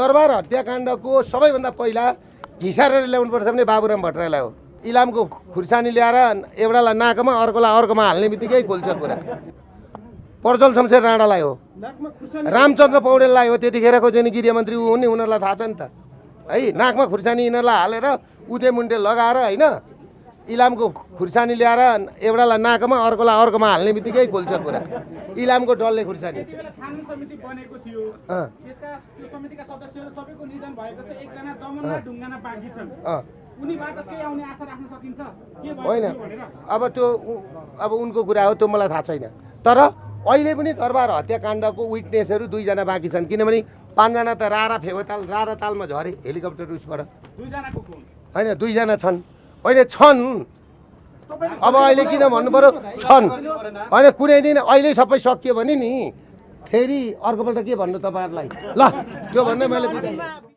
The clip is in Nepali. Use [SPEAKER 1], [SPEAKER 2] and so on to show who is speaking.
[SPEAKER 1] दरबार हत्याकाण्डको सबैभन्दा पहिला घिसारेर ल्याउनुपर्छ भने बाबुराम भट्टराईलाई हो। इलामको खुर्सानी ल्याएर एउटालाई नाकमा अर्कोलाई अर्कोमा हाल्ने बित्तिकै खोल्छ कुरा। प्रज्वल शमशेर राणालाई हो, रामचन्द्र पौडेललाई हो, त्यतिखेरको चाहिँ गृहमन्त्री ऊ हुन् नि, उनीहरूलाई थाहा छ नि त है। नाकमा खुर्सानी यिनीहरूलाई हालेर उदे मुन्टे लगाएर होइन, इलामको खुर्सानी ल्याएर एउटालाई नाकमा अर्कोलाई अर्कोमा हाल्ने बित्तिकै खोल्छ कुरा। इलामको डल्ले खुर्सानी
[SPEAKER 2] छानबिन समिति बनेको थियो, त्यसका त्यो समितिका सदस्यहरू सबैको निधन भएको छ, एकजना दमनमा ढुङ्गाना बाँकी छन्। उनीबाट केही आउने आशा राख्न सकिन्छ के
[SPEAKER 1] होइन? अब उनको कुरा हो, त्यो मलाई थाहा छैन। तर अहिले पनि दरबार हत्याकाण्डको विटनेसहरू 2 जना बाँकी छन्, किनभने 5 जना त रारा तालमा झरे हेलिकप्टर उसबाट।
[SPEAKER 2] 2 जनाको कुन
[SPEAKER 1] होइन, 2 जना छन्, होइन छन्। अब अहिले किन भन्नु पर्यो छन्? होइन, कुनै दिन अहिले सबै सकियो भने नि फेरि अर्कोपल्ट के भन्नु तपाईँहरूलाई? ल त्यो भन्दै मैले